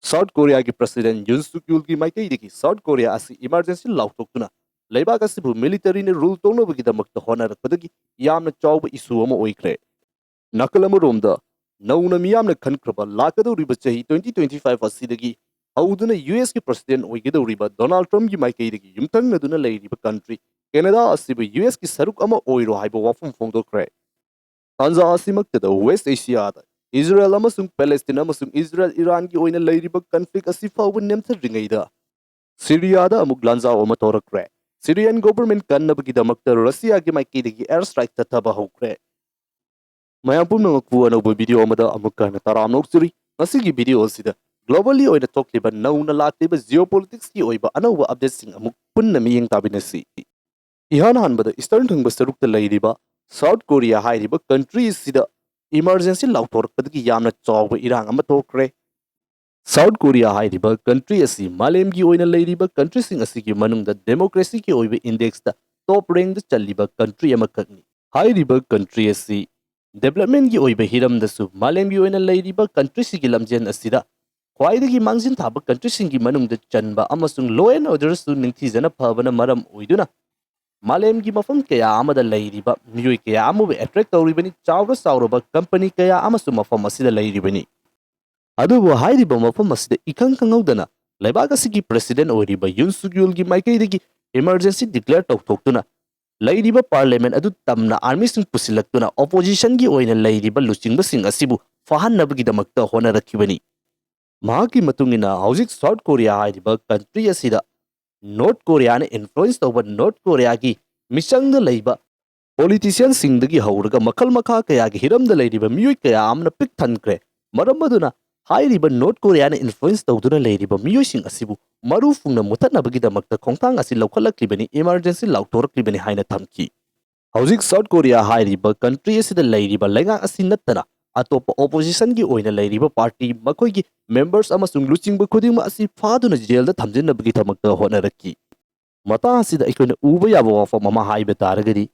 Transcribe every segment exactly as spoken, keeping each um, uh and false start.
South ꯀꯣꯔꯤꯌꯥꯒꯤ president ꯌꯨꯟ ꯁꯨꯛ ꯌꯨꯜꯒꯤ ꯃꯥꯏꯀꯩꯗꯒꯤ ꯁꯥꯎꯠ ꯀꯣꯔꯤꯌꯥ ꯑꯁꯤ ꯏꯃꯥꯔꯖꯦꯟꯁꯤ ꯂꯥꯎꯊꯣꯛꯇꯨꯅ ꯂꯩꯕꯥꯛ ꯑꯁꯤꯕꯨ ꯃꯤꯂꯤꯇꯔꯤꯅ ꯔꯨꯜ ꯇꯧꯅꯕꯒꯤꯗꯃꯛꯇ ꯍꯣꯠꯅꯔꯛꯄꯗꯒꯤ ꯌꯥꯝꯅ ꯆꯥꯎꯕ ꯏꯁꯨ ꯑꯃ ꯑꯣꯏꯈ꯭ꯔꯦ꯫ ꯅꯥꯀꯜ ꯑꯃꯔꯣꯝꯗ, ꯅꯧꯅ ꯃꯤꯌꯥꯝꯅ ꯈꯟꯈ꯭ꯔꯕ ꯂꯥꯛꯀꯗꯧꯔꯤꯕ ꯆꯍꯤ twenty twenty five ꯑꯁꯤꯗꯒꯤ ꯍꯧꯗꯨꯅ ꯌꯨ ꯑꯦꯁꯀꯤ ꯄ꯭ꯔꯁꯤꯗꯦꯟ ꯑꯣꯏꯒꯗꯧꯔꯤꯕ ꯗꯣꯅꯥꯜꯗ ꯇ꯭ꯔꯝꯞꯀꯤ ꯃꯥꯏꯀꯩꯗꯒꯤ ꯌꯨꯝꯊꯪꯅꯗꯨꯅ ꯂꯩꯔꯤꯕ ꯀꯟꯇ꯭ꯔꯤ ꯀꯦꯅꯥꯗꯥ ꯑꯁꯤꯕꯨ ꯌꯨ ꯑꯦꯁꯀꯤ ꯁꯔꯨꯛ ꯑꯃ ꯑꯣꯏꯔꯣ ꯍꯥꯏꯕ ꯋꯥꯐꯝ ꯐꯣꯡꯗꯣꯛꯈ꯭ꯔꯦ꯫ ꯇꯥꯟꯖꯥ ꯑꯁꯤꯃꯛꯇꯗ ꯋꯦꯁ ꯑꯦꯁꯤꯌꯥꯗ ꯏꯖꯔꯦꯜ ꯑꯃꯁꯨꯡ ꯄꯦꯂꯦꯁꯇꯤꯟ ꯑꯃꯁꯨꯡ ꯏꯖꯔꯦꯜ ꯏꯔꯥꯟꯒꯤ ꯑꯣꯏꯅ ꯂꯩꯔꯤꯕ ꯀꯟꯐ꯭ꯂꯤꯛ ꯑꯁꯤ ꯐꯥꯎꯕ ꯅꯦꯝꯊꯗ꯭ꯔꯤꯉꯩꯗ ꯁꯤꯔꯤꯌꯥꯗ ꯑꯃꯨꯛ ꯂꯥꯟꯖꯥꯎ ꯑꯃ ꯊꯣꯔꯛꯈ꯭ꯔꯦ꯫ ꯁꯤꯔꯤꯌꯥꯟ ꯒꯣꯚꯔꯟꯃꯦꯟꯠ ꯀꯟꯅꯕꯒꯤꯗꯃꯛꯇ ꯔꯁꯤꯌꯥꯒꯤ ꯃꯥꯏꯀꯩꯗꯒꯤ ꯑꯦꯌꯔ ꯁ꯭ꯇ꯭ꯔꯥꯏꯛ ꯆꯠꯊꯕ ꯍꯧꯈ꯭ꯔꯦ꯫ ꯃꯌꯥꯝ ꯄꯨꯝꯅꯃꯛꯄꯨ ꯑꯅꯧꯕ ꯚꯤꯗꯤꯑꯣ ꯑꯃꯗ ꯑꯃꯨꯛꯀ ꯍꯟꯅ ꯇꯔꯥꯝꯅ ꯑꯣꯛꯆꯔꯤ꯫ ꯉꯁꯤꯒꯤ ꯚꯤꯗꯤꯑꯣ ꯑꯁꯤꯗ ꯒ꯭ꯂꯣꯕꯦꯜꯂꯤ ꯑꯣꯏꯅ ꯊꯣꯛꯂꯤꯕ ꯅꯧꯅ ꯂꯥꯛꯂꯤꯕ ꯖꯤꯑꯣꯄꯣꯂꯤꯇꯤꯛꯁꯀꯤ ꯑꯣꯏꯕ ꯑꯅꯧꯕ ꯑꯞꯗꯦꯠꯁꯤꯡ ꯑꯃꯨꯛ ꯄꯨꯟꯅ ꯃꯤꯠꯌꯦꯡ ꯇꯥꯃꯤꯟꯅꯁꯤ꯫ ꯏꯍꯥꯟ ꯍꯥꯟꯕꯗ ꯏꯁꯇꯔꯟ ꯊꯪꯕ ꯁꯔꯨꯛꯇ ꯂꯩꯔꯤꯕ ꯁꯥꯎꯠ ꯀꯣꯔꯤꯌꯥ ꯍꯥꯏꯔꯤꯕ ꯀꯟꯇ꯭ꯔꯤ ꯑꯁꯤꯗ ꯏꯃꯥꯔꯖꯦꯟꯁꯤ ꯂꯥꯎꯊꯣꯔꯛꯄꯗꯒꯤ ꯌꯥꯝꯅ ꯆꯥꯎꯕ ꯏꯔꯥꯡ ꯑꯃ ꯊꯣꯛꯈ꯭ꯔꯦ꯫ ꯁꯥꯎꯠ ꯀꯣꯔꯤꯌꯥ ꯍꯥꯏꯔꯤꯕ ꯀꯟꯇ꯭ꯔꯤ ꯑꯁꯤ ꯃꯥꯂꯦꯝꯒꯤ ꯑꯣꯏꯅ ꯂꯩꯔꯤꯕ ꯀꯟꯇ꯭ꯔꯤꯁꯤꯡ ꯑꯁꯤꯒꯤ ꯃꯅꯨꯡꯗ ꯗꯦꯃꯣꯀ꯭ꯔꯦꯁꯤꯒꯤ ꯑꯣꯏꯕ ꯏꯟꯗꯦꯛꯁꯇ ꯇꯣꯞ ꯔꯦꯡꯗ ꯆꯜꯂꯤꯕ ꯀꯟꯇ꯭ꯔꯤ ꯑꯃꯈꯛꯅꯤ꯫ ꯍꯥꯏꯔꯤꯕ ꯀꯟꯇ꯭ꯔꯤ ꯑꯁꯤ ꯗꯦꯕꯂꯞꯃꯦꯟꯒꯤ ꯑꯣꯏꯕ ꯍꯤꯔꯝꯗꯁꯨ ꯃꯥꯂꯦꯝꯒꯤ ꯑꯣꯏꯅ ꯂꯩꯔꯤꯕ ꯀꯟꯇ꯭ꯔꯤꯁꯤꯒꯤ ꯂꯝꯖꯦꯜ ꯑꯁꯤꯗ ꯈ꯭ꯋꯥꯏꯗꯒꯤ ꯃꯥꯡꯖꯤꯟ ꯊꯥꯕ ꯀꯟꯇ꯭ꯔꯤꯁꯤꯡꯒꯤ ꯃꯅꯨꯡꯗ ꯆꯟꯕ ꯑꯃꯁꯨꯡ ꯂꯣ ꯑꯦꯟ ꯑꯣꯔꯗꯔꯁꯨ ꯅꯤꯡꯊꯤꯖꯅ ꯐꯕꯅ ꯃꯔꯝ ꯑꯣꯏꯗꯨꯅ ꯃꯥꯂꯦꯝꯒꯤ ꯃꯐꯝ ꯀꯌꯥ ꯑꯃꯗ ꯂꯩꯔꯤꯕ ꯃꯤꯑꯣꯏ ꯀꯌꯥ ꯑꯃꯕꯨ ꯑꯦꯇ꯭ꯔꯦꯛ ꯇꯧꯔꯤꯕꯅꯤ꯫ ꯆꯥꯎꯔ ꯆꯥꯎꯔꯕ ꯀꯝꯄꯅꯤ ꯀꯌꯥ ꯑꯃꯁꯨ ꯃꯐꯝ ꯑꯁꯤꯗ ꯂꯩꯔꯤꯕꯅꯤ꯫ ꯑꯗꯨꯕꯨ ꯍꯥꯏꯔꯤꯕ ꯃꯐꯝ ꯑꯁꯤꯗ ꯏꯈꯪ ꯈꯪꯍꯧꯗꯅ ꯂꯩꯕꯥꯛ ꯑꯁꯤꯒꯤ ꯄ꯭ꯔꯁꯤꯗꯦꯟ ꯑꯣꯏꯔꯤꯕ ꯌꯨꯟ ꯁꯨꯛ ꯌꯨꯜꯒꯤ ꯃꯥꯏꯀꯩꯗꯒꯤ ꯏꯃꯔꯖꯦꯟꯁꯤ ꯗꯤꯀ꯭ꯂꯦꯌꯔ ꯇꯧꯊꯣꯛꯇꯨꯅ ꯂꯩꯔꯤꯕ ꯄꯥꯔꯂꯤꯌꯥꯃꯦꯟꯠ ꯑꯗꯨ ꯇꯝꯅ ꯑꯥꯔꯃꯤꯁꯤꯡ ꯄꯨꯁꯤꯜꯂꯛꯇꯨꯅ ꯑꯣꯄꯣꯖꯤꯁꯟꯒꯤ ꯑꯣꯏꯅ ꯂꯩꯔꯤꯕ ꯂꯨꯆꯤꯡꯕꯁꯤꯡ ꯑꯁꯤꯕꯨ ꯐꯥꯍꯟꯅꯕꯒꯤꯗꯃꯛꯇ ꯍꯣꯠꯅꯔꯛꯈꯤꯕꯅꯤ꯫ ꯃꯍꯥꯛꯀꯤ ꯃꯇꯨꯡ ꯏꯟꯅ ꯍꯧꯖꯤꯛ ꯁꯥꯎꯠ ꯀꯣꯔꯤꯌꯥ ꯍꯥꯏꯔꯤꯕ ꯀꯟꯇ꯭ꯔꯤ ꯑꯁꯤꯗ ꯅꯣꯔꯠ ꯀꯣꯔꯤꯌꯥꯅ ꯏꯟꯐ꯭ꯂꯨꯌꯦꯟꯁ ꯇꯧꯕ ꯅꯣꯔꯠ ꯀꯣꯔꯤꯌꯥꯒꯤ ꯃꯤꯆꯪꯗ ꯂꯩꯕ ꯄꯣꯂꯤꯇꯤꯁꯤꯌꯟꯁꯤꯡꯗꯒꯤ ꯍꯧꯔꯒ ꯃꯈꯜ ꯃꯈꯥ ꯀꯌꯥꯒꯤ ꯍꯤꯔꯝꯗ ꯂꯩꯔꯤꯕ ꯃꯤꯑꯣꯏ ꯀꯌꯥ ꯑꯃꯅ ꯄꯤꯛ ꯊꯟꯈ꯭ꯔꯦ꯫ ꯃꯔꯝ ꯑꯗꯨꯅ ꯍꯥꯏꯔꯤꯕ ꯅꯣꯔꯠ ꯀꯣꯔꯤꯌꯥꯅ ꯏꯟꯐ꯭ꯂꯨꯌꯦꯟꯁ ꯇꯧꯗꯨꯅ ꯂꯩꯔꯤꯕ ꯃꯤꯑꯣꯏꯁꯤꯡ ꯑꯁꯤꯕꯨ ꯃꯔꯨ ꯐꯨꯡꯅ ꯃꯨꯊꯠꯅꯕꯒꯤꯗꯃꯛꯇ ꯈꯣꯡꯊꯥꯡ ꯑꯁꯤ ꯂꯧꯈꯠꯂꯛꯂꯤꯕꯅꯤ, ꯏꯃꯔꯖꯦꯟꯁꯤ ꯂꯥꯎꯊꯣꯔꯛꯂꯤꯕꯅꯤ ꯍꯥꯏꯅ ꯊꯝꯈꯤ꯫ ꯍꯧꯖꯤꯛ ꯁꯥꯎꯠ ꯀꯣꯔꯤꯌꯥ ꯍꯥꯏꯔꯤꯕ ꯀꯟꯇ꯭ꯔꯤ ꯑꯁꯤꯗ ꯂꯩꯔꯤꯕ ꯂꯩꯉꯥꯛ ꯑꯁꯤ ꯅꯠꯇꯅ ꯑꯇꯣꯞꯄ ꯑꯣꯄꯣꯖꯤꯁꯟꯒꯤ ꯑꯣꯏꯅ ꯂꯩꯔꯤꯕ ꯄꯥꯔꯇꯤ, ꯃꯈꯣꯏꯒꯤ ꯃꯦꯝꯕꯔꯁ ꯑꯃꯁꯨꯡ ꯂꯨꯆꯤꯡꯕ ꯈꯨꯗꯤꯡꯃꯛ ꯑꯁꯤ ꯐꯥꯗꯨꯅ ꯖꯦꯜꯗ ꯊꯝꯖꯤꯟꯅꯕꯒꯤꯗꯃꯛꯇ ꯍꯣꯠꯅꯔꯛꯈꯤ꯫ ꯃꯇꯥꯡ ꯑꯁꯤꯗ ꯑꯩꯈꯣꯏꯅ ꯎꯕ ꯌꯥꯕ ꯋꯥꯐꯝ ꯑꯃ ꯍꯥꯏꯕ ꯇꯥꯔꯒꯗꯤ,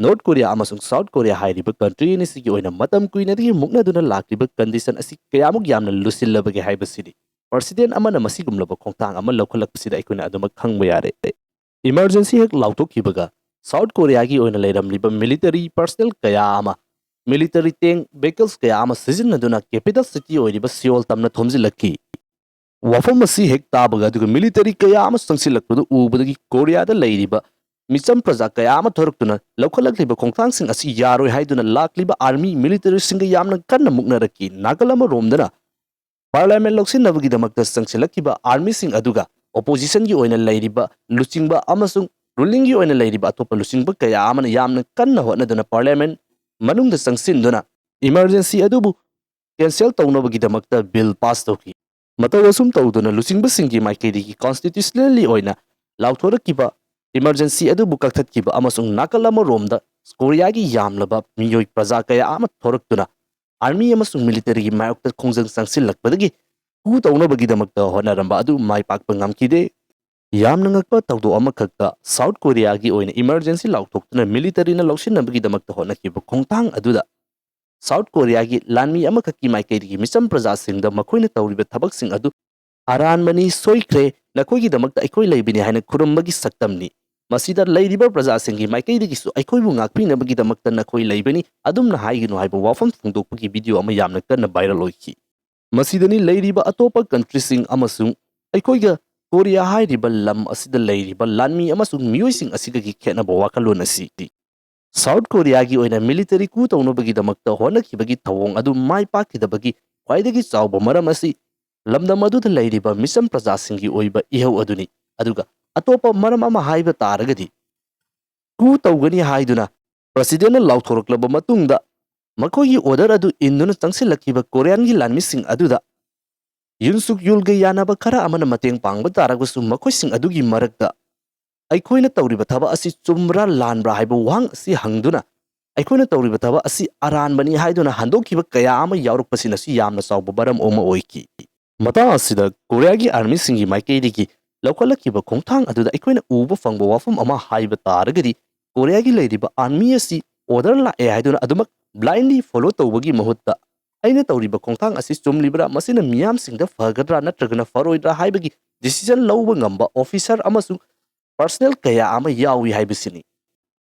ꯅꯣꯔꯠ ꯀꯣꯔꯤꯌꯥ ꯑꯃꯁꯨꯡ ꯁꯥꯎꯠ ꯀꯣꯔꯤꯌꯥ ꯍꯥꯏꯔꯤꯕ ꯀꯟꯇ꯭ꯔꯤ ꯑꯅꯤꯁꯤꯒꯤ ꯑꯣꯏꯅ ꯃꯇꯝ ꯀꯨꯏꯅꯗꯒꯤ ꯃꯨꯛꯅꯗꯨꯅ ꯂꯥꯛꯂꯤꯕ ꯀꯟꯗꯤꯁꯟ ꯑꯁꯤ ꯀꯌꯥꯃꯨꯛ ꯌꯥꯝꯅ ꯂꯨꯁꯤꯜꯂꯕꯒꯦ ꯍꯥꯏꯕꯁꯤꯅꯤ꯫ ꯄ꯭ꯔꯁꯤꯗꯦꯟ ꯑꯃꯅ ꯃꯁꯤꯒꯨꯝꯂꯕ ꯈꯣꯡꯊꯥꯡ ꯑꯃ ꯂꯧꯈꯠꯂꯛꯄꯁꯤꯗ ꯑꯩꯈꯣꯏꯅ ꯑꯗꯨꯃꯛ ꯈꯪꯕ ꯌꯥꯔꯦ꯫ ꯏꯃꯔꯖꯦꯟꯁꯤ ꯍꯦꯛ ꯂꯥꯎꯊꯣꯛꯈꯤꯕꯒ ꯁꯥꯎꯠ ꯀꯣꯔꯤꯌꯥꯒꯤ ꯑꯣꯏꯅ ꯂꯩꯔꯝꯂꯤꯕ ꯃꯤꯂꯤꯇꯔꯤ ꯄꯔꯁꯅꯦꯜ ꯀꯌꯥ ꯑꯃ, ꯃꯤꯂꯤꯇꯔꯤ ꯇꯦꯡ ꯚꯦꯍꯤꯀꯜꯁ ꯀꯌꯥ ꯑꯃ ꯁꯤꯖꯤꯟꯅꯗꯨꯅ ꯀꯦꯄꯤꯇꯦꯜ ꯁꯤꯇꯤ ꯑꯣꯏꯔꯤꯕ ꯁꯤꯑꯣꯜ ꯇꯝꯅ ꯊꯣꯝꯖꯤꯜꯂꯛꯈꯤ꯫ ꯋꯥꯐꯝ ꯑꯁꯤ ꯍꯦꯛ ꯇꯥꯕꯒ ꯑꯗꯨꯒ ꯃꯤꯂꯤꯇꯔꯤ ꯀꯌꯥ ꯑꯃ ꯆꯪꯁꯤꯜꯂꯛꯄꯗꯨ ꯎꯕꯗꯒꯤ ꯀꯣꯔꯤꯌꯥꯗ ꯂꯩꯔꯤꯕ ꯃꯤꯆꯝ ꯄ꯭ꯔꯖꯥ ꯀꯌꯥ ꯑꯃ ꯊꯣꯔꯛꯇꯨꯅ ꯂꯧꯈꯠꯂꯛꯂꯤꯕ ꯈꯣꯡꯊꯥꯡꯁꯤꯡ ꯑꯁꯤ ꯌꯥꯔꯣꯏ ꯍꯥꯏꯗꯨꯅ ꯂꯥꯛꯂꯤꯕ ꯑꯥꯔꯃꯤ ꯃꯤꯂꯤꯇꯔꯤꯁꯤꯡꯒ ꯌꯥꯝꯅ ꯀꯟꯅ ꯃꯨꯛꯅꯔꯛꯈꯤ꯫ ꯅꯥꯀꯜ ꯑꯃꯔꯣꯝꯗꯅ ꯄꯥꯔꯂꯤꯌꯥꯃꯦꯟ ꯂꯧꯁꯤꯟꯅꯕꯒꯤꯗꯃꯛꯇ ꯆꯪꯁꯤꯜꯂꯛꯈꯤꯕ ꯑꯥꯔꯃꯤꯁꯤꯡ ꯑꯗꯨꯒ ꯑꯣꯄꯣꯖꯤꯁꯟꯒꯤ ꯑꯣꯏꯅ ꯂꯩꯔꯤꯕ ꯂꯨꯆꯤꯡꯕ ꯑꯃꯁꯨꯡ ꯔꯨꯂꯤꯡꯒꯤ ꯑꯣꯏꯅ ꯂꯩꯔꯤꯕ ꯑꯇꯣꯞꯄ ꯂꯨꯆꯤꯡꯕ ꯀꯌꯥ ꯑꯃꯅ ꯌꯥꯝꯅ ꯀꯟꯅ ꯍꯣꯠꯅꯗꯨꯅ ꯄꯥꯔꯂꯤꯌꯥꯃꯦꯟ ꯃꯅꯨꯡꯗ ꯆꯪꯁꯤꯟꯗꯨꯅ ꯏꯃꯔꯖꯦꯟꯁꯤ ꯑꯗꯨꯕꯨ ꯀꯦꯟꯁꯦꯜ ꯇꯧꯅꯕꯒꯤꯗꯃꯛꯇ ꯕꯤꯜ ꯄꯥꯁ ꯇꯧꯈꯤ꯫ ꯃꯇꯧ ꯑꯁꯨꯝ ꯇꯧꯗꯨꯅ ꯂꯨꯆꯤꯡꯕꯁꯤꯡꯒꯤ ꯃꯥꯏꯀꯩꯗꯒꯤ ꯀꯣꯟꯁꯇꯤꯇ꯭ꯌꯨꯁꯅꯦꯜꯂꯤ ꯑꯣꯏꯅ ꯂꯥꯎꯊꯣꯔꯛꯈꯤꯕ ꯏꯃꯔꯖꯦꯟꯁꯤ ꯑꯗꯨꯕꯨ ꯀꯛꯊꯠꯈꯤꯕ ꯑꯃꯁꯨꯡ ꯅꯥꯀꯜ ꯑꯃꯔꯣꯝꯗ ꯀꯣꯔꯤꯌꯥꯒꯤ ꯌꯥꯝꯂꯕ ꯃꯤꯑꯣꯏ ꯄ꯭ꯔꯖꯥ ꯀꯌꯥ ꯑꯃ ꯊꯣꯔꯛꯇꯨꯅ ꯑꯥꯔꯃꯤ ꯑꯃꯁꯨꯡ ꯃꯤꯂꯤꯇꯔꯤꯒꯤ ꯃꯥꯌꯣꯛꯇ ꯈꯣꯡꯖꯪ ꯆꯪꯁꯤꯜꯂꯛꯄꯗꯒꯤ ꯀꯨ ꯇꯧꯅꯕꯒꯤꯗꯃꯛꯇ ꯍꯣꯠꯅꯔꯝꯕ ꯑꯗꯨ ꯃꯥꯏ ꯄꯥꯛꯄ ꯉꯝꯈꯤꯗꯦ꯫ ꯌꯥꯝꯅ ꯉꯛꯄ ꯊꯧꯗꯣꯛ ꯑꯃꯈꯛꯇ ꯁꯥꯎꯠ ꯀꯣꯔꯤꯌꯥꯒꯤ ꯑꯣꯏꯅ ꯏꯃꯔꯖꯦꯟꯁꯤ ꯂꯥꯎꯊꯣꯛꯇꯨꯅ ꯃꯤꯂꯤꯇꯔꯤꯅ ꯂꯧꯁꯤꯟꯅꯕꯒꯤꯗꯃꯛꯇ ꯍꯣꯠꯅꯈꯤꯕ ꯈꯣꯡꯊꯥꯡ ꯑꯗꯨꯗ ꯁꯥꯎꯠ ꯀꯣꯔꯤꯌꯥꯒꯤ ꯂꯥꯟꯃꯤ ꯑꯃꯈꯛꯀꯤ ꯃꯥꯏꯀꯩꯗꯒꯤ ꯃꯤꯆꯝ ꯄ꯭ꯔꯖꯥꯁꯤꯡꯗ ꯃꯈꯣꯏꯅ ꯇꯧꯔꯤꯕ ꯊꯕꯛꯁꯤꯡ ꯑꯗꯨ ꯑꯔꯥꯟꯕꯅꯤ, ꯁꯣꯏꯈ꯭ꯔꯦ, ꯅꯈꯣꯏꯒꯤꯗꯃꯛꯇ ꯑꯩꯈꯣꯏ ꯂꯩꯕꯅꯤ ꯍꯥꯏꯅ ꯈꯨꯔꯨꯝꯕꯒꯤ ꯁꯛꯇꯝꯅꯤ꯫ ꯃꯁꯤꯗ ꯂꯩꯔꯤꯕ ꯄ꯭ꯔꯖꯥꯁꯤꯡꯒꯤ ꯃꯥꯏꯀꯩꯗꯒꯤꯁꯨ ꯑꯩꯈꯣꯏꯕꯨ ꯉꯥꯛꯄꯤꯅꯕꯒꯤꯗꯃꯛꯇ ꯅꯈꯣꯏ ꯂꯩꯕꯅꯤ, ꯑꯗꯨꯝꯅ ꯍꯥꯏꯒꯅꯨ ꯍꯥꯏꯕ ꯋꯥꯐꯝ ꯐꯣꯡꯗꯣꯛꯄꯒꯤ ꯚꯤꯗꯤꯑꯣ ꯑꯃ ꯌꯥꯝꯅ ꯀꯟꯅ ꯚꯥꯏꯔꯦꯜ ꯑꯣꯏꯈꯤ꯫ ꯃꯁꯤꯗꯅꯤ ꯂꯩꯔꯤꯕ ꯑꯇꯣꯞꯄ ꯀꯟꯇ꯭ꯔꯤꯁꯤꯡ ꯑꯃꯁꯨꯡ ꯑꯩꯈꯣꯏꯒ ꯀꯣꯔꯤꯌꯥ ꯍꯥꯏꯔꯤꯕ ꯂꯝ ꯑꯁꯤꯗ ꯂꯩꯔꯤꯕ ꯂꯥꯟꯃꯤ ꯑꯃꯁꯨꯡ ꯃꯤꯑꯣꯏꯁꯤꯡ ꯑꯁꯤꯒꯒꯤ ꯈꯦꯠꯅꯕ ꯋꯥꯈꯜꯂꯣꯟ ꯑꯁꯤ꯫ ꯁꯥꯎꯠ ꯀꯣꯔꯤꯌꯥꯒꯤ ꯑꯣꯏꯅ ꯃꯤꯂꯤꯇꯔꯤ ꯀꯨ ꯇꯧꯅꯕꯒꯤꯗꯃꯛꯇ ꯍꯣꯠꯅꯈꯤꯕꯒꯤ ꯊꯧꯑꯣꯡ ꯑꯗꯨ ꯃꯥꯏ ꯄꯥꯛꯈꯤꯗꯕꯒꯤ ꯈ꯭ꯋꯥꯏꯗꯒꯤ ꯆꯥꯎꯕ ꯃꯔꯝ ꯑꯁꯤ ꯂꯝꯗꯝ ꯑꯗꯨꯗ ꯂꯩꯔꯤꯕ ꯃꯤꯆꯝ ꯄ꯭ꯔꯖꯥꯁꯤꯡꯒꯤ ꯑꯣꯏꯕ ꯏꯍꯧ ꯑꯗꯨꯅꯤ꯫ ꯑꯗꯨꯒ ꯑꯇꯣꯞꯄ ꯃꯔꯝ ꯑꯃ ꯍꯥꯏꯕ ꯇꯥꯔꯒꯗꯤ, ꯀꯨ ꯇꯧꯒꯅꯤ ꯍꯥꯏꯗꯨꯅ ꯄ꯭ꯔꯁꯤꯗꯦꯟꯅ ꯂꯥꯎꯊꯣꯔꯛꯂꯕ ꯃꯇꯨꯡꯗ ꯃꯈꯣꯏꯒꯤ ꯑꯣꯔꯗꯔ ꯑꯗꯨ ꯏꯟꯗꯨꯅ ꯆꯪꯁꯤꯜꯂꯛꯈꯤꯕ ꯀꯣꯔꯤꯌꯥꯟꯒꯤ ꯂꯥꯟꯃꯤꯁꯤꯡ ꯑꯗꯨꯗ ꯌꯨꯟ ꯁꯨꯛ ꯌꯨꯜꯒ ꯌꯥꯅꯕ ꯈꯔ ꯑꯃꯅ ꯃꯇꯦꯡ ꯄꯥꯡꯕ ꯇꯥꯔꯒꯁꯨ, ꯃꯈꯣꯏꯁꯤꯡ ꯑꯗꯨꯒꯤ ꯃꯔꯛꯇ ꯑꯩꯈꯣꯏꯅ ꯇꯧꯔꯤꯕ ꯊꯕꯛ ꯑꯁꯤ ꯆꯨꯝꯕ꯭ꯔꯥ ꯂꯥꯟꯕ꯭ꯔꯥ ꯍꯥꯏꯕ ꯋꯥꯍꯪ ꯑꯁꯤ ꯍꯪꯗꯨꯅ ꯑꯩꯈꯣꯏꯅ ꯇꯧꯔꯤꯕ ꯊꯕꯛ ꯑꯁꯤ ꯑꯔꯥꯟꯕꯅꯤ ꯍꯥꯏꯗꯨꯅ ꯍꯟꯗꯣꯛꯈꯤꯕ ꯀꯌꯥ ꯑꯃ ꯌꯥꯎꯔꯛꯄꯁꯤꯅꯁꯨ ꯌꯥꯝꯅ ꯆꯥꯎꯕ ꯃꯔꯝ ꯑꯃ ꯑꯣꯏꯈꯤ꯫ ꯃꯇꯥꯡ ꯑꯁꯤꯗ ꯀꯣꯔꯤꯌꯥꯒꯤ ꯑꯥꯔꯃꯤꯁꯤꯡꯒꯤ ꯃꯥꯏꯀꯩꯗꯒꯤ ꯂꯧꯈꯠꯂꯛꯈꯤꯕ ꯈꯣꯡꯊꯥꯡ ꯑꯗꯨꯗ ꯑꯩꯈꯣꯏꯅ ꯎꯕ ꯐꯪꯕ ꯋꯥꯐꯝ ꯑꯃ ꯍꯥꯏꯕ ꯇꯥꯔꯒꯗꯤ, ꯀꯣꯔꯤꯌꯥꯒꯤ ꯂꯩꯔꯤꯕ ꯑꯥꯔꯃꯤ ꯑꯁꯤ ꯑꯣꯔꯗꯔ ꯂꯥꯛꯑꯦ ꯍꯥꯏꯗꯨꯅ ꯑꯗꯨꯃꯛ ꯕ꯭ꯂꯥꯏꯟꯂꯤ ꯐꯣꯂꯣ ꯇꯧꯕꯒꯤ ꯃꯍꯨꯠꯇ, ꯑꯩꯅ ꯇꯧꯔꯤꯕ ꯈꯣꯡꯊꯥꯡ ꯑꯁꯤ ꯆꯨꯝꯂꯤꯕ꯭ꯔꯥ, ꯃꯁꯤꯅ ꯃꯤꯌꯥꯝꯁꯤꯡꯗ ꯐꯒꯗ꯭ꯔꯥ ꯅꯠꯇ꯭ꯔꯒꯅ ꯐꯔꯣꯏꯗ꯭ꯔꯥ ꯍꯥꯏꯕꯒꯤ decision ꯂꯧꯕ ꯉꯝꯕ officer ꯑꯃꯁꯨꯡ personnel ꯀꯌꯥ ꯑꯃ ꯌꯥꯎꯏ ꯍꯥꯏꯕꯁꯤꯅꯤ꯫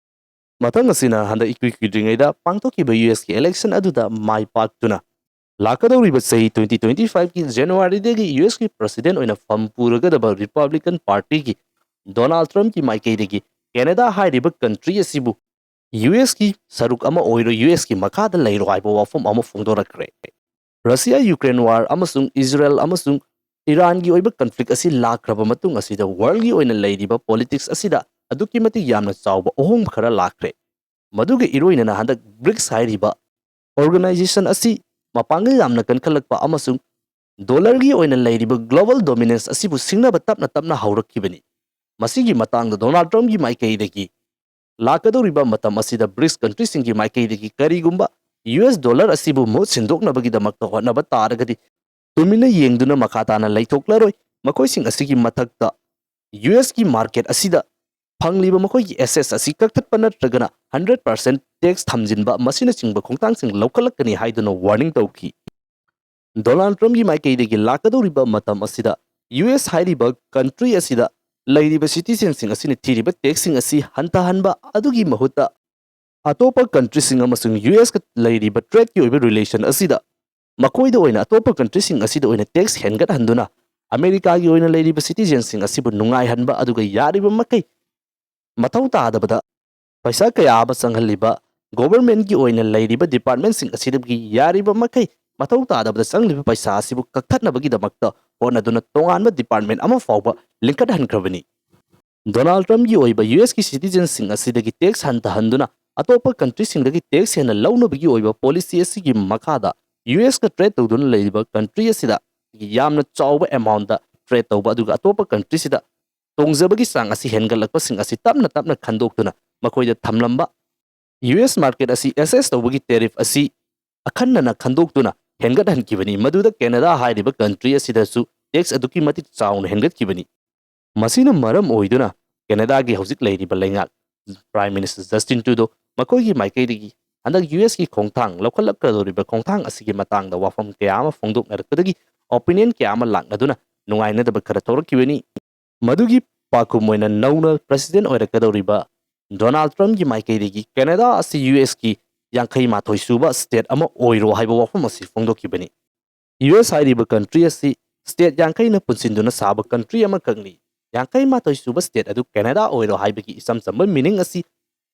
ꯃꯊꯪ ꯑꯁꯤꯅ ꯍꯟꯗꯛ ꯏꯀꯨꯏ ꯀꯨꯏꯗ꯭ꯔꯤꯉꯩꯗ ꯄꯥꯡꯊꯣꯛꯈꯤꯕ ꯌꯨ ꯑꯦꯁꯀꯤ election ꯑꯗꯨꯗ ꯃꯥꯏ ꯄꯥꯛꯇꯨꯅ ꯂꯥꯛꯀꯗꯧꯔꯤꯕ ꯆꯍꯤ twenty twenty five ꯀꯤ January ꯗꯒꯤ ꯌꯨ ꯑꯦꯁꯀꯤ president ꯑꯣꯏꯅ ꯐꯝ ꯄꯨꯔꯒꯗꯕ Republican Party ꯒꯤ Donald Trump ꯀꯤ ꯃꯥꯏꯀꯩꯗꯒꯤ Canada ꯍꯥꯏꯔꯤꯕ country ꯑꯁꯤꯕꯨ ꯌꯨ ꯑꯦꯁꯀꯤ ꯁꯔꯨꯛ ꯑꯃ ꯑꯣꯏꯔꯣ, ꯌꯨ ꯑꯦꯁꯀꯤ ꯃꯈꯥꯗ ꯂꯩꯔꯣ ꯍꯥꯏꯕ ꯋꯥꯐꯝ ꯑꯃ ꯐꯣꯡꯗꯣꯔꯛꯈ꯭ꯔꯦ꯫ Russia Ukraine war ꯑꯃꯁꯨꯡ ꯏꯖꯔꯦꯜ ꯑꯃꯁꯨꯡ ꯏꯔꯥꯟꯒꯤ ꯑꯣꯏꯕ conflict ꯑꯁꯤ ꯂꯥꯛꯈ꯭ꯔꯕ ꯃꯇꯨꯡ ꯑꯁꯤꯗ world ꯒꯤ ꯑꯣꯏꯅ ꯂꯩꯔꯤꯕ politics ꯑꯁꯤꯗ ꯑꯗꯨꯛꯀꯤ ꯃꯇꯤꯛ ꯌꯥꯝꯅ ꯆꯥꯎꯕ ꯑꯍꯣꯡꯕ ꯈꯔ ꯂꯥꯛꯈ꯭ꯔꯦ꯫ ꯃꯗꯨꯒ ꯏꯔꯣꯏꯅꯅ ꯍꯟꯗꯛ BRICS ꯍꯥꯏꯔꯤꯕ organization ꯑꯁꯤ ꯃꯄꯥꯡꯒꯜ ꯌꯥꯝꯅ ꯀꯟꯈꯠꯂꯛꯄ ꯑꯃꯁꯨꯡ dollar ꯒꯤ ꯑꯣꯏꯅ ꯂꯩꯔꯤꯕ global dominance ꯑꯁꯤꯕꯨ ꯁꯤꯡꯅꯕ ꯇꯞꯅ ꯇꯞꯅ ꯍꯧꯔꯛꯈꯤꯕꯅꯤ꯫ ꯃꯁꯤꯒꯤ ꯃꯇꯥꯡꯗ Donald Trump ꯀꯤ ꯃꯥꯏꯀꯩꯗꯒꯤ ꯂꯥꯛꯀꯗꯧꯔꯤꯕ ꯃꯇꯝ ꯑꯁꯤꯗ BRICS country ꯁꯤꯡꯒꯤ ꯃꯥꯏꯀꯩꯗꯒꯤ ꯀꯔꯤꯒꯨꯝꯕ ꯌꯨ ꯑꯦꯁ dollar ꯑꯁꯤꯕꯨ ꯃꯍꯨꯠ ꯁꯤꯟꯗꯣꯛꯅꯕꯒꯤꯗꯃꯛꯇ ꯍꯣꯠꯅꯕ ꯇꯥꯔꯒꯗꯤ ꯇꯨꯃꯤꯟꯅ ꯌꯦꯡꯗꯨꯅ ꯃꯈꯥ ꯇꯥꯅ ꯂꯩꯊꯣꯛꯂꯔꯣꯏ꯫ ꯃꯈꯣꯏꯁꯤꯡ ꯑꯁꯤꯒꯤ ꯃꯊꯛꯇ ꯌꯨ ꯑꯦꯁ ꯀꯤ market ꯑꯁꯤꯗ ꯐꯪꯂꯤꯕ ꯃꯈꯣꯏꯒꯤ assets ꯑꯁꯤ ꯀꯛꯊꯠꯄ ꯅꯠꯇ꯭ꯔꯒꯅ hundred percent tax ꯊꯝꯖꯤꯟꯕ ꯃꯁꯤꯅꯆꯤꯡꯕ ꯈꯣꯡꯊꯥꯡꯁꯤꯡ ꯂꯧꯈꯠꯂꯛꯀꯅꯤ ꯍꯥꯏꯗꯨꯅ warning ꯇꯧꯈꯤ꯫ Donald Trump ꯀꯤ ꯃꯥꯏꯀꯩꯗꯒꯤ ꯂꯥꯛꯀꯗꯧꯔꯤꯕ ꯃꯇꯝ ꯑꯁꯤꯗ ꯌꯨ ꯑꯦꯁ ꯍꯥꯏꯔꯤꯕ country ꯑꯁꯤꯗ ꯂꯩꯔꯤꯕ citizen ꯁꯤꯡ ꯑꯁꯤꯅ ꯊꯤꯔꯤꯕ tax ꯁꯤꯡ ꯑꯁꯤ ꯍꯟꯊꯍꯟꯕ ꯑꯗꯨꯒꯤ ꯃꯍꯨꯠꯇ ꯑꯇꯣꯞꯄ country ꯁꯤꯡ ꯑꯃꯁꯨꯡ ꯌꯨ ꯑꯦꯁ ꯀ ꯂꯩꯔꯤꯕ trade ꯀꯤ ꯑꯣꯏꯕ relation ꯑꯁꯤꯗ ꯃꯈꯣꯏꯗ ꯑꯣꯏꯅ, ꯑꯇꯣꯞꯄ country ꯁꯤꯡ ꯑꯁꯤꯗ ꯑꯣꯏꯅ tax ꯍꯦꯟꯒꯠꯍꯟꯗꯨꯅ ꯑꯃꯦꯔꯤꯀꯥꯒꯤ ꯑꯣꯏꯅ ꯂꯩꯔꯤꯕ citizen ꯁꯤꯡ ꯑꯁꯤꯕꯨ ꯅꯨꯡꯉꯥꯏꯍꯟꯕ, ꯑꯗꯨꯒ ꯌꯥꯔꯤꯕ ꯃꯈꯩ ꯃꯊꯧ ꯇꯥꯗꯕꯗ ꯄꯩꯁꯥ ꯀꯌꯥ ꯑꯃ ꯆꯪꯍꯜꯂꯤꯕ government ꯀꯤ ꯑꯣꯏꯅ ꯂꯩꯔꯤꯕ department ꯁꯤꯡ ꯑꯁꯤꯗꯒꯤ ꯌꯥꯔꯤꯕ ꯃꯈꯩ ꯃꯊꯧ ꯇꯥꯗꯕꯗ ꯆꯪꯂꯤꯕ ꯄꯩꯁꯥ ꯑꯁꯤꯕꯨ ꯀꯛꯊꯠꯅꯕꯒꯤꯗꯃꯛꯇ ꯍꯣꯠꯅꯗꯨꯅ ꯇꯣꯉꯥꯟꯕ department ꯑꯃ ꯐꯥꯎꯕ ꯂꯤꯡꯈꯠꯍꯟꯈ꯭ꯔꯕꯅꯤ꯫ Donald Trump ꯀꯤ ꯑꯣꯏꯕ ꯌꯨ ꯑꯦꯁ ꯀꯤ citizen ꯁꯤꯡ ꯑꯁꯤꯗꯒꯤ tax ꯍꯟꯊꯍꯟꯗꯨꯅ ꯑꯇꯣꯞꯄ country ꯁꯤꯡꯗꯒꯤ tax ꯍꯦꯟꯅ ꯂꯧꯅꯕꯒꯤ ꯑꯣꯏꯕ policy ꯑꯁꯤꯒꯤ ꯃꯈꯥꯗ ꯌꯨ ꯑꯦꯁ ꯀ trade ꯇꯧꯗꯨꯅ ꯂꯩꯔꯤꯕ country ꯑꯁꯤꯗ ꯌꯥꯝꯅ ꯆꯥꯎꯕ amount ꯇ trade ꯇꯧꯕ, ꯑꯗꯨꯒ ꯑꯇꯣꯞꯄ country ꯁꯤꯗ ꯇꯣꯡꯖꯕꯒꯤ ꯆꯥꯡ ꯑꯁꯤ ꯍꯦꯟꯒꯠꯂꯛꯄꯁꯤꯡ ꯑꯁꯤ ꯇꯞꯅ ꯇꯞꯅ ꯈꯟꯗꯣꯛꯇꯨꯅ ꯃꯈꯣꯏꯗ ꯊꯝꯂꯝꯕ, ꯌꯨ ꯑꯦꯁ market ꯑꯁꯤ assess ꯇꯧꯕꯒꯤ tariff ꯑꯁꯤ ꯑꯈꯟꯅꯅ ꯈꯟꯗꯣꯛꯇꯨꯅ ꯍꯦꯟꯒꯠꯍꯟꯈꯤꯕꯅꯤ, ꯃꯗꯨꯗ Canada ꯍꯥꯏꯔꯤꯕ country ꯑꯁꯤꯗꯁꯨ tax ꯑꯗꯨꯛꯀꯤ ꯃꯇꯤꯛ ꯆꯥꯎꯅ ꯍꯦꯟꯒꯠꯈꯤꯕꯅꯤ꯫ ꯃꯁꯤꯅ ꯃꯔꯝ ꯑꯣꯏꯗꯨꯅ Canada ꯒꯤ ꯍꯧꯖꯤꯛ ꯂꯩꯔꯤꯕ ꯂꯩꯉꯥꯛ Prime Minister Justin Trudeau ꯃꯈꯣꯏꯒꯤ ꯃꯥꯏꯀꯩꯗꯒꯤ ꯍꯟꯗꯛ ꯌꯨ ꯑꯦꯁꯀꯤ ꯈꯣꯡꯊꯥꯡ ꯂꯧꯈꯠꯂꯛꯀꯗꯧꯔꯤꯕ ꯈꯣꯡꯊꯥꯡ ꯑꯁꯤꯒꯤ ꯃꯇꯥꯡꯗ ꯋꯥꯐꯝ ꯀꯌꯥ ꯑꯃ ꯐꯣꯡꯗꯣꯛꯅꯔꯛꯄꯗꯒꯤ opinion ꯀꯌꯥ ꯑꯃ ꯂꯥꯛꯅꯗꯨꯅ ꯅꯨꯡꯉꯥꯏꯅꯗꯕ ꯈꯔ ꯊꯣꯛꯂꯛꯈꯤꯕꯅꯤ꯫ ꯃꯗꯨꯒꯤ ꯄꯥꯎꯈꯨꯝ ꯑꯣꯏꯅ ꯅꯧꯅ president ꯑꯣꯏꯔꯛꯀꯗꯧꯔꯤꯕ ꯗꯣꯅꯥꯜꯗ ꯇ꯭ꯔꯝꯞꯀꯤ ꯃꯥꯏꯀꯩꯗꯒꯤ ꯀꯦꯅꯦꯗꯥ ꯑꯁꯤ ꯌꯨ ꯑꯦꯁꯀꯤ ꯌꯥꯡꯈꯩ ꯃꯥꯊꯣꯏ ꯁꯨꯕ state ꯑꯃ ꯑꯣꯏꯔꯣ ꯍꯥꯏꯕ ꯋꯥꯐꯝ ꯑꯁꯤ ꯐꯣꯡꯗꯣꯛꯈꯤꯕꯅꯤ꯫ ꯌꯨ ꯑꯦꯁ ꯍꯥꯏꯔꯤꯕ country ꯑꯁꯤ state ꯌꯥꯡꯈꯩꯅ ꯄꯨꯟꯁꯤꯟꯗꯨꯅ ꯁꯥꯕ country ꯑꯃꯈꯛꯅꯤ꯫ ꯌꯥꯡꯈꯩ ꯃꯥꯊꯣꯏ ꯁꯨꯕ state ꯑꯗꯨ ꯀꯦꯅꯦꯗꯥ ꯑꯣꯏꯔꯣ ꯍꯥꯏꯕꯒꯤ ꯏꯆꯝ ꯆꯝꯕ meaning ꯑꯁꯤ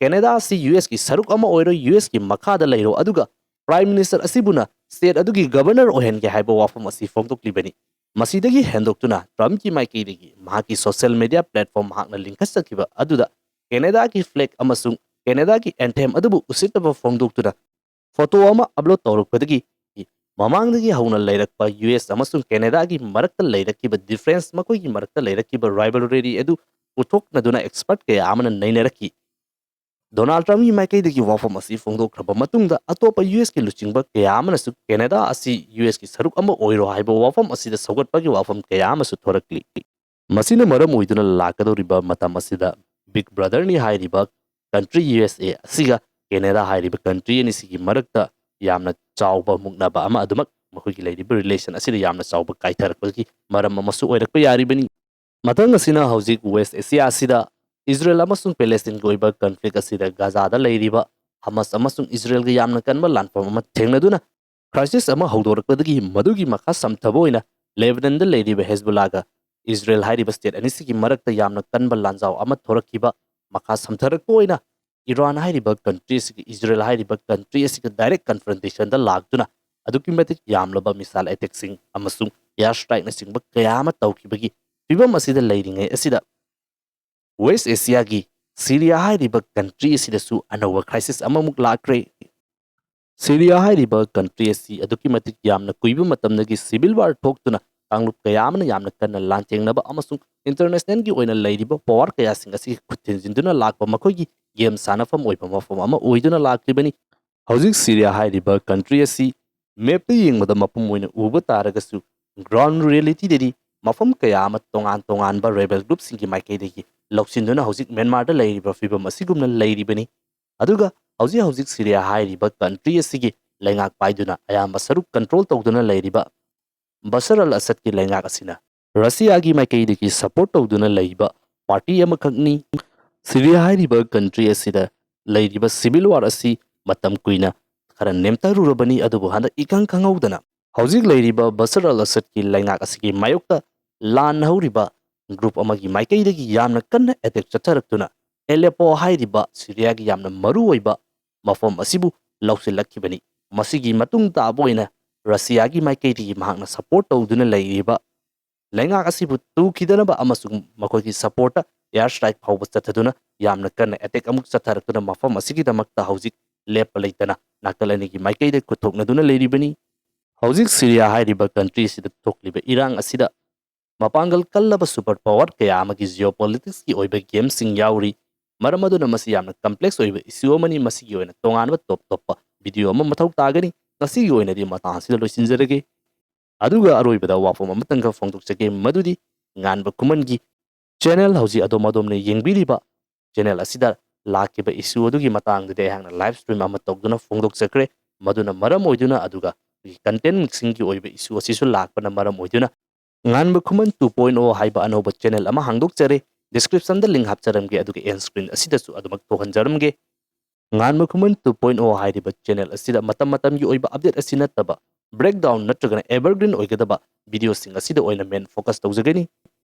ꯀꯦꯅꯦꯗꯥ ꯑꯁꯤ ꯌꯨ ꯑꯦꯁꯀꯤ ꯁꯔꯨꯛ ꯑꯃ ꯑꯣꯏꯔꯣ, ꯌꯨ ꯑꯦꯁꯀꯤ ꯃꯈꯥꯗ ꯂꯩꯔꯣ, ꯑꯗꯨꯒ prime minister ꯑꯁꯤꯕꯨꯅ state ꯑꯗꯨꯒꯤ governor ꯑꯣꯏꯍꯟꯒꯦ ꯍꯥꯏꯕ ꯋꯥꯐꯝ ꯑꯁꯤ ꯐꯣꯡꯗꯣꯛꯂꯤꯕꯅꯤ꯫ ꯃꯁꯤꯗꯒꯤ ꯍꯦꯟꯗꯣꯛꯇꯨꯅ ꯇ꯭ꯔꯝꯞꯀꯤ ꯃꯥꯏꯀꯩꯗꯒꯤ ꯃꯍꯥꯛꯀꯤ social media platform ꯃꯍꯥꯛꯅ ꯂꯤꯡꯈꯠꯆꯈꯤꯕ ꯑꯗꯨꯗ ꯀꯦꯅꯦꯗꯥꯒꯤ flag ꯑꯃꯁꯨꯡ ꯀꯦꯅꯦꯗꯥꯒꯤ anthem ꯑꯗꯨꯕꯨ ꯎꯁꯤꯠꯇꯕ ꯐꯣꯡꯗꯣꯛꯇꯨꯅ photo ꯑꯃ upload ꯇꯧꯔꯛꯄꯗꯒꯤ ꯃꯃꯥꯡꯗꯒꯤ ꯍꯧꯅ ꯂꯩꯔꯛꯄ ꯌꯨ ꯑꯦꯁ ꯑꯃꯁꯨꯡ ꯀꯦꯅꯦꯗꯥꯒꯤ ꯃꯔꯛꯇ ꯂꯩꯔꯛꯈꯤꯕ difference, ꯃꯈꯣꯏꯒꯤ ꯃꯔꯛꯇ ꯂꯩꯔꯛꯈꯤꯕ rivalry ꯑꯗꯨ ꯎꯠꯊꯣꯛꯅꯗꯨꯅ expert ꯀꯌꯥ ꯑꯃꯅ ꯅꯩꯅꯔꯛꯈꯤ꯫ ꯗꯣꯅꯥꯜꯗ ꯇ꯭ꯔꯝꯞꯀꯤ ꯃꯥꯏꯀꯩꯗꯒꯤ ꯋꯥꯐꯝ ꯑꯁꯤ ꯐꯣꯡꯗꯣꯛꯈ꯭ꯔꯕ ꯃꯇꯨꯡꯗ ꯑꯇꯣꯞꯄ ꯌꯨ ꯑꯦꯁꯀꯤ ꯂꯨꯆꯤꯡꯕ ꯀꯌꯥ ꯑꯃꯅꯁꯨ ꯀꯦꯅꯦꯗꯥ ꯑꯁꯤ ꯌꯨ ꯑꯦꯁꯀꯤ ꯁꯔꯨꯛ ꯑꯃ ꯑꯣꯏꯔꯣ ꯍꯥꯏꯕ ꯋꯥꯐꯝ ꯑꯁꯤꯗ ꯁꯧꯒꯠꯄꯒꯤ ꯋꯥꯐꯝ ꯀꯌꯥ ꯑꯃꯁꯨ ꯊꯣꯔꯛꯂꯤ꯫ ꯃꯁꯤꯅ ꯃꯔꯝ ꯑꯣꯏꯗꯨꯅ ꯂꯥꯛꯀꯗꯧꯔꯤꯕ ꯃꯇꯝ ꯑꯁꯤꯗ Big Brotherꯅꯤ ꯍꯥꯏꯔꯤꯕ country ꯌꯨ ꯑꯦꯁ ꯑꯦ ꯑꯁꯤꯒ ꯀꯦꯅꯦꯗꯥ ꯍꯥꯏꯔꯤꯕ country ꯑꯅꯤꯁꯤꯒꯤ ꯃꯔꯛꯇ ꯌꯥꯝꯅ ꯆꯥꯎꯕ ꯃꯨꯛꯅꯕ ꯑꯃ ꯑꯗꯨꯃꯛ ꯃꯈꯣꯏꯒꯤ ꯂꯩꯔꯤꯕ relation ꯑꯁꯤꯗ ꯌꯥꯝꯅ ꯆꯥꯎꯕ ꯀꯥꯏꯊꯔꯛꯄꯒꯤ ꯃꯔꯝ ꯑꯃꯁꯨ ꯑꯣꯏꯔꯛꯄ ꯌꯥꯔꯤꯕꯅꯤ꯫ ꯃꯊꯪ ꯑꯁꯤꯅ ꯍꯧꯖꯤꯛ West Asia ꯑꯁꯤꯗ ꯏꯖꯔꯦꯜ ꯑꯃꯁꯨꯡ ꯄꯦꯂꯦꯁꯇꯤꯟꯒꯤ ꯑꯣꯏꯕ conflict ꯑꯁꯤꯗ ꯒꯥꯖꯥꯗ ꯂꯩꯔꯤꯕ ꯍꯃꯁ ꯑꯃꯁꯨꯡ ꯏꯖꯔꯦꯜꯒ ꯌꯥꯝꯅ ꯀꯟꯕ ꯂꯥꯟꯐꯝ ꯑꯃ ꯊꯦꯡꯅꯗꯨꯅ crisis ꯑꯃ ꯍꯧꯗꯣꯔꯛꯄꯗꯒꯤ ꯃꯗꯨꯒꯤ ꯃꯈꯥ ꯁꯝꯊꯕ ꯑꯣꯏꯅ ꯂꯦꯕꯅꯟꯗ ꯂꯩꯔꯤꯕ ꯍꯦꯖꯕꯨꯜꯂꯥꯒ ꯏꯖꯔꯦꯜ ꯍꯥꯏꯔꯤꯕ state ꯑꯅꯤꯁꯤꯒꯤ ꯃꯔꯛꯇ ꯌꯥꯝꯅ ꯀꯟꯕ ꯂꯥꯟꯖꯥꯎ ꯑꯃ ꯊꯣꯔꯛꯈꯤꯕ ꯃꯈꯥ ꯁꯝꯊꯔꯛꯄ ꯑꯣꯏꯅ ꯏꯔꯥꯟ ꯍꯥꯏꯔꯤꯕ country ꯑꯁꯤꯒ ꯏꯖꯔꯦꯜ ꯍꯥꯏꯔꯤꯕ country ꯑꯁꯤꯒ direct confrontationꯗ ꯂꯥꯛꯇꯨꯅ ꯑꯗꯨꯛꯀꯤ ꯃꯇꯤꯛ ꯌꯥꯝꯂꯕ missile attackꯁꯤꯡ ꯑꯃꯁꯨꯡ air strikeꯅꯆꯤꯡꯕ ꯀꯌꯥ ꯑꯃ ꯇꯧꯈꯤꯕꯒꯤ ꯐꯤꯕꯝ ꯑꯁꯤꯗ ꯂꯩꯔꯤꯉꯩ ꯑꯁꯤꯗ West Asiaꯒꯤ ꯁꯤꯔꯤꯌꯥ ꯍꯥꯏꯔꯤꯕ country ꯑꯁꯤꯗꯁꯨ ꯑꯅꯧꯕ crisis ꯑꯃꯃꯨꯛ ꯂꯥꯛꯈ꯭ꯔꯦ꯫ ꯁꯤꯔꯤꯌꯥ ꯍꯥꯏꯔꯤꯕ country ꯑꯁꯤ ꯑꯗꯨꯛꯀꯤ ꯃꯇꯤꯛ ꯌꯥꯝꯅ ꯀꯨꯏꯕ ꯃꯇꯝꯗꯒꯤ civil war ꯊꯣꯛꯇꯨꯅ ꯀꯥꯡꯂꯨꯞ ꯀꯌꯥ ꯑꯃꯅ ꯌꯥꯝꯅ ꯀꯟꯅ ꯂꯥꯟꯊꯦꯡꯅꯕ ꯑꯃꯁꯨꯡ internationalꯒꯤ ꯑꯣꯏꯅ ꯂꯩꯔꯤꯕ power ꯀꯌꯥꯁꯤꯡ ꯑꯁꯤꯒꯤ ꯈꯨꯠ ꯊꯤꯟꯖꯤꯟꯗꯨꯅ ꯂꯥꯛꯄ ꯃꯈꯣꯏꯒꯤ game ꯁꯥꯟꯅꯐꯝ ꯑꯣꯏꯕ ꯃꯐꯝ ꯑꯃ ꯑꯣꯏꯗꯨꯅ ꯂꯥꯛꯂꯤꯕꯅꯤ꯫ ꯍꯧꯖꯤꯛ ꯁꯤꯔꯤꯌꯥ ꯍꯥꯏꯔꯤꯕ country ꯑꯁꯤ mapꯇ ꯌꯦꯡꯕꯗ ꯃꯄꯨꯝ ꯑꯣꯏꯅ ꯎꯕ ꯇꯥꯔꯒꯁꯨ ground realityꯗꯗꯤ ꯃꯐꯝ ꯀꯌꯥ ꯑꯃ ꯇꯣꯉꯥꯟ ꯇꯣꯉꯥꯟꯕ rebel groupꯁꯤꯡꯒꯤ ꯃꯥꯏꯀꯩꯗꯒꯤ ꯂꯧꯁꯤꯟꯗꯨꯅ ꯍꯧꯖꯤꯛ ꯃ꯭ꯌꯥꯟꯃꯥꯔꯗ ꯂꯩꯔꯤꯕ ꯐꯤꯕꯝ ꯑꯁꯤꯒꯨꯝꯅ ꯂꯩꯔꯤꯕꯅꯤ꯫ ꯑꯗꯨꯒ ꯍꯧꯖꯤꯛ ꯍꯧꯖꯤꯛ ꯁꯤꯔꯤꯌꯥ ꯍꯥꯏꯔꯤꯕ ꯀꯟꯇ꯭ꯔꯤ ꯑꯁꯤꯒꯤ ꯂꯩꯉꯥꯛ ꯄꯥꯏꯗꯨꯅ ꯑꯌꯥꯝꯕ ꯁꯔꯨꯛ ꯀꯟꯇ꯭ꯔꯣꯜ ꯇꯧꯗꯨꯅ ꯂꯩꯔꯤꯕ ꯕꯁꯔ ꯑꯜ ꯑꯁꯗꯀꯤ ꯂꯩꯉꯥꯛ ꯑꯁꯤꯅ ꯔꯁꯤꯌꯥꯒꯤ ꯃꯥꯏꯀꯩꯗꯒꯤ ꯁꯄꯣꯔꯠ ꯇꯧꯗꯨꯅ ꯂꯩꯕ ꯄꯥꯔꯇꯤ ꯑꯃꯈꯛꯅꯤ꯫ ꯁꯤꯔꯤꯌꯥ ꯍꯥꯏꯔꯤꯕ ꯀꯟꯇ꯭ꯔꯤ ꯑꯁꯤꯗ ꯂꯩꯔꯤꯕ ꯁꯤꯚꯤꯜ ꯋꯥꯔ ꯑꯁꯤ ꯃꯇꯝ ꯀꯨꯏꯅ ꯈꯔ ꯅꯦꯝꯊꯔꯨꯔꯕꯅꯤ, ꯑꯗꯨꯕꯨ ꯍꯟꯗꯛ ꯏꯈꯪ ꯈꯪꯍꯧꯗꯅ ꯍꯧꯖꯤꯛ ꯂꯩꯔꯤꯕ ꯕꯁꯔ ꯑꯜ ꯑꯁꯗꯀꯤ ꯂꯩꯉꯥꯛ ꯑꯁꯤꯒꯤ ꯃꯥꯌꯣꯛꯇ ꯂꯥꯟ ꯍꯧꯔꯤꯕ ꯒ꯭ꯔꯨꯞ ꯑꯃꯒꯤ ꯃꯥꯏꯀꯩꯗꯒꯤ ꯌꯥꯝꯅ ꯀꯟꯅ ꯑꯦꯇꯦꯛ ꯆꯠꯊꯔꯛꯇꯨꯅ ꯑꯦꯂꯦꯄꯣ ꯍꯥꯏꯔꯤꯕ ꯁꯤꯔꯤꯌꯥꯒꯤ ꯌꯥꯝꯅ ꯃꯔꯨꯑꯣꯏꯕ ꯃꯐꯝ ꯑꯁꯤꯕꯨ ꯂꯧꯁꯤꯜꯂꯛꯈꯤꯕꯅꯤ꯫ ꯃꯁꯤꯒꯤ ꯃꯇꯨꯡ ꯇꯥꯕ ꯑꯣꯏꯅ ꯔꯁꯤꯌꯥꯒꯤ ꯃꯥꯏꯀꯩꯗꯒꯤ ꯃꯍꯥꯛꯅ ꯁꯄꯣꯔꯠ ꯇꯧꯗꯨꯅ ꯂꯩꯔꯤꯕ ꯂꯩꯉꯥꯛ ꯑꯁꯤꯕꯨ ꯇꯨꯈꯤꯗꯅꯕ ꯑꯃꯁꯨꯡ ꯃꯈꯣꯏꯒꯤ ꯁꯄꯣꯔꯠꯇ ꯑꯦꯌꯔ ꯁ꯭ꯇ꯭ꯔꯥꯏꯛ ꯐꯥꯎꯕ ꯆꯠꯊꯗꯨꯅ ꯌꯥꯝꯅ ꯀꯟꯅ ꯑꯦꯇꯦꯛ ꯑꯃꯨꯛ ꯆꯠꯊꯔꯛꯇꯨꯅ ꯃꯐꯝ ꯑꯁꯤꯒꯤꯗꯃꯛꯇ ꯍꯧꯖꯤꯛ ꯂꯦꯞꯄ ꯂꯩꯇꯅ ꯅꯥꯀꯜ ꯑꯅꯤꯒꯤ ꯃꯥꯏꯀꯩꯗ ꯈꯨꯠꯊꯣꯛꯅꯗꯨꯅ ꯂꯩꯔꯤꯕꯅꯤ꯫ ꯍꯧꯖꯤꯛ ꯁꯤꯔꯤꯌꯥ ꯍꯥꯏꯔꯤꯕ ꯀꯟꯇ꯭ꯔꯤ ꯑꯁꯤꯗ ꯊꯣꯛꯂꯤꯕ ꯏꯔꯥꯡ ꯑꯁꯤꯗ ꯃꯄꯥꯡꯒꯜ ꯀꯜꯂꯕ ꯁꯨꯄꯔ ꯄꯥꯋꯔ ꯀꯌꯥ ꯑꯃꯒꯤ ꯖꯤꯑꯣꯄꯣꯂꯤꯇꯤꯛꯁꯀꯤ ꯑꯣꯏꯕ ꯒꯦꯝꯁꯤꯡ ꯌꯥꯎꯔꯤ꯫ ꯃꯔꯝ ꯑꯗꯨꯅ ꯃꯁꯤ ꯌꯥꯝꯅ ꯀꯝꯄ꯭ꯂꯦꯛꯁ ꯑꯣꯏꯕ ꯏꯁꯨ ꯑꯃꯅꯤ꯫ ꯃꯁꯤꯒꯤ ꯑꯣꯏꯅ ꯇꯣꯉꯥꯟꯕ ꯇꯣꯞ ꯇꯣꯞꯄ ꯚꯤꯗꯤꯑꯣ ꯑꯃ ꯃꯊꯧ ꯇꯥꯒꯅꯤ꯫ ꯉꯁꯤꯒꯤ ꯑꯣꯏꯅꯗꯤ ꯃꯇꯥꯡ ꯑꯁꯤꯗ ꯂꯣꯏꯁꯤꯟꯖꯔꯒꯦ꯫ ꯑꯗꯨꯒ ꯑꯔꯣꯏꯕꯗ ꯋꯥꯐꯝ ꯑꯃꯇꯪꯒ ꯐꯣꯡꯗꯣꯛꯆꯒꯦ, ꯃꯗꯨꯗꯤ ꯉꯥꯟꯕ ꯈꯨꯃꯟꯒꯤ ꯆꯦꯅꯦꯜ ꯍꯧꯖꯤꯛ ꯑꯗꯣꯝ ꯑꯗꯣꯝꯅ ꯌꯦꯡꯕꯤꯔꯤꯕ ꯆꯦꯅꯦꯜ ꯑꯁꯤꯗ ꯂꯥꯛꯈꯤꯕ ꯏꯁꯨ ꯑꯗꯨꯒꯤ ꯃꯇꯥꯡꯗꯗꯤ ꯑꯩꯍꯥꯛꯅ ꯂꯥꯏꯚ ꯁ꯭ꯇ꯭ꯔꯤꯝ ꯑꯃ ꯇꯧꯗꯨꯅ ꯐꯣꯡꯗꯣꯛꯆꯈ꯭ꯔꯦ꯫ ꯃꯗꯨꯅ ꯃꯔꯝ ꯑꯣꯏꯗꯨꯅ ꯑꯗꯨꯒ ꯑꯩꯈꯣꯏꯒꯤ ꯀꯟꯇꯦꯟꯁꯤꯡꯒꯤ ꯑꯣꯏꯕ ꯏꯁꯨ ꯑꯁꯤꯁꯨ ꯂꯥꯛꯄꯅ ꯃꯔꯝ ꯑꯣꯏꯗꯨꯅ ꯉꯥꯟꯕ ꯈꯨꯃꯟ ꯇꯨ ꯄꯣꯏꯟ ꯑꯣ ꯍꯥꯏꯕ ꯑꯅꯧꯕ ꯆꯦꯅꯦꯜ ꯑꯃ ꯍꯥꯡꯗꯣꯛꯆꯔꯦ꯫ ꯗꯤꯁꯀ꯭ꯔꯤꯞꯁꯟꯗ ꯂꯤꯡ ꯍꯥꯞꯆꯔꯝꯒꯦ, ꯑꯗꯨꯒ ꯑꯦꯟ ꯁ꯭ꯀ꯭ꯔꯤꯟ ꯑꯁꯤꯗꯁꯨ ꯑꯗꯨꯃꯛ ꯊꯣꯛꯍꯟꯖꯔꯝꯒꯦ꯫ ꯉꯥꯟꯕ ꯈꯨꯃꯟ ꯇꯨ ꯄꯣꯏꯟ ꯑꯣ ꯍꯥꯏꯔꯤꯕ ꯆꯦꯅꯦꯜ ꯑꯁꯤꯗ ꯃꯇꯝ ꯃꯇꯝꯒꯤ ꯑꯣꯏꯕ ꯑꯞꯗꯦꯠ ꯑꯁꯤ ꯅꯠꯇꯕ ꯕ꯭ꯔꯦꯛꯗꯥꯎꯟ ꯅꯠꯇ꯭ꯔꯒꯅ ꯑꯦꯚꯔꯒ꯭ꯔꯤꯟ ꯑꯣꯏꯒꯗꯕ ꯚꯤꯗꯤꯑꯣꯁꯤꯡ ꯑꯁꯤꯗ ꯑꯣꯏꯅ ꯃꯦꯟ ꯐꯣꯀꯁ ꯇꯧꯖꯒꯅꯤ꯫